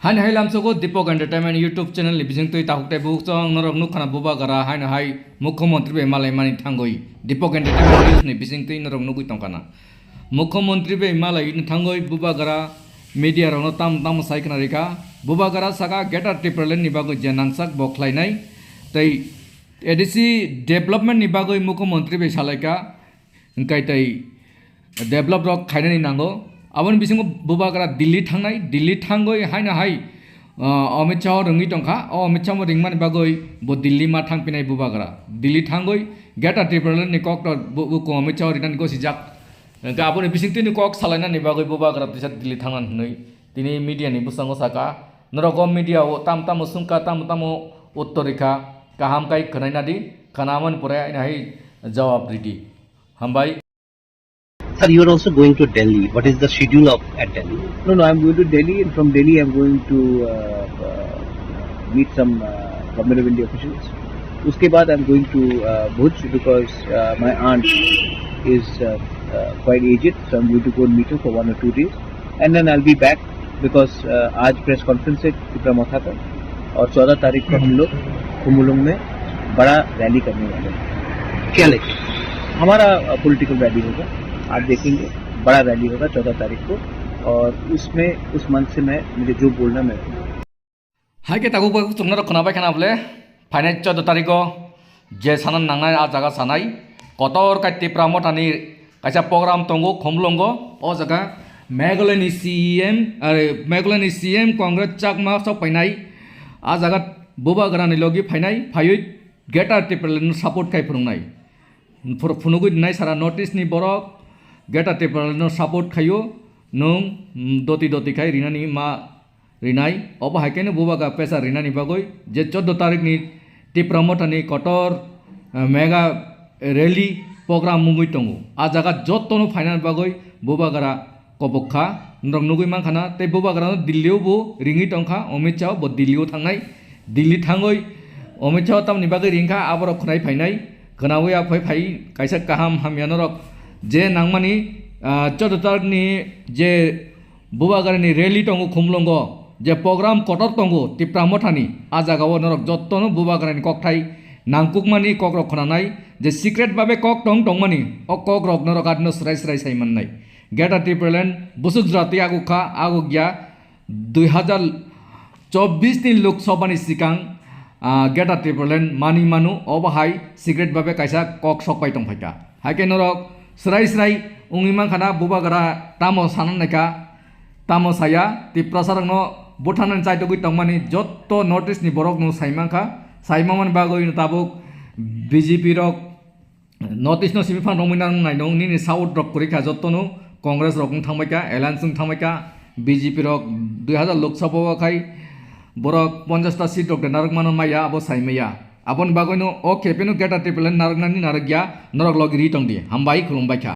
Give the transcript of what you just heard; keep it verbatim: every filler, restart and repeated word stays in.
Haino hai lamsogo Deepak Entertainment YouTube channel ni bisingtwi takhuk tei bukhuk chwng norok nukha na bubagra haino hai Mukhyamantri bai malaimani thangwi Deepak Entertainment News ni bisingtwi norok nugwi tongkhana. Mukhyamantri bai malaini thangwi bubagra media rokno tamo tamo sai khna rikha. Bubagra saka Greater Tipraland ni bagwi je nangsak bo khlainai tei A D C development ni bagwi Mukhyamantri bai salaikha. Hwnkhe tei develop rok khainani nango. Aboni bisingo bubagra Delhi thangnai, Delhi thangwi haino hai, ah, Amit Shah o rwngwi tongkha. O Amit Shah o ringmani bagwi bo Delhi ma thangpinai bubagra. Delhi thangwi Greater Tipraland ni kok rok bu-, buko Amit Shah o rinani gosijak. Hwnkhe aboni bisingtwi ni kok salainani bagwi bubagra tisa Delhi thangna hwnwi tini media ni bwskango saka. Norok o media o tam tamo swngkha, tam tamo uttor rikha, kaham kai khwnaina di, khwnamani pore haino hai jawab ridi. Hambai. Sir, you are also going to Delhi. What is the schedule of at Delhi? No, no, I'm going to Delhi, and from Delhi I'm going to uh, uh, meet some uh, Government of India officials. उसके बाद I'm going to uh, Bhuj because uh, my aunt is uh, uh, quite aged, so I'm going to go and meet her for one or two days, and then I'll be back because uh, आज press conference है टिपरा मोथा का, और चौदह तारीख को हम लोग खुमुलुंग में बड़ा रैली करने वाले हैं। क्या लेके? हमारा पॉलिटिकल रैली होगा, आप देखेंगे, बड़ा रैली होगा चौदह तारीख को, और उसमें उस मंच से मैं, मुझे जो बोलना मैं बोलूँगा। Hai khe tabuk bai chwngno rok khwnabai khana bole, phainai chauda tarikh o je sana nangnai a jaga sanai, kotor kai Tipra Mothani kaisa program tongo Khumlungo, o jaga Meghalaya ni C E M, are, Meghalaya ni C M Conrad Chakma sok painai, a jaga bubagra ni logi phainai, phaiwi Greater Tipraland no support khai phwrwngnai. Phur-, phunugwi nai sara North East ni borok Greater Tipraland no support khaio, nwng, mm, doti doti khai rinani ma rinai. Obo hai khe no bubagra pressure rinani bagwi je chauda tarikh ni Tipra Mothani kotor, eh, mega rally program wngwi tongo. A jaga jotono phainani bagwi bubagra kobok kha. Norok nugwi mankha na, tei bubagra no Delhi o bo ringwi tongkha, Amit Shah bo Delhi o thangnai. Delhi thangwi Amit Shah tamoni bagwi ringkha, aborok khwnai phainai. Khwnawi a phai phai kaisa kaham hamya norok je nangmani, ah, chauda tarikh ni je bubagrani rally tongo Khumlungo, je program kotor tongo Tipra Mothani, a jagao norok jotono bubagrani kokthai nangkukmani kokrok khwnanai, je secret babe kok tong tongmani, o kokrok norok adino srai srai sai mannai. Greater Tipraland busuk jora tei aguk kha, aguk ya, dui hazar chobbish ni Lok Sabha ni sikang, ah, Greater Tipraland mani manu, obo hai secret babe kaisa kok sok pai tong phaikha. Hai khe norok srai srai wngwi mankha na bubagra tamo sana naikha, tamo saya, Tiprasa rokno butharnani chaitugwi tongmani jotto North East ni borok no sai mankha, sai mangmani bagwi no tabuk B J P rok North East no simi phan romwi nang nai nung nini south rok kwrwi kha jotto no Congress rok wng thangbai kha, alliance wng thangbai kha, B J P rok dui hazar Lok Sabha o khai borok ponchash ta seat rok de narwk mano maya abo sai maya. Aboni bagwi no o khe pheno Greater Tipraland narwknani narwkya, norok logi ri tong di. Hambai, khulumbai kha.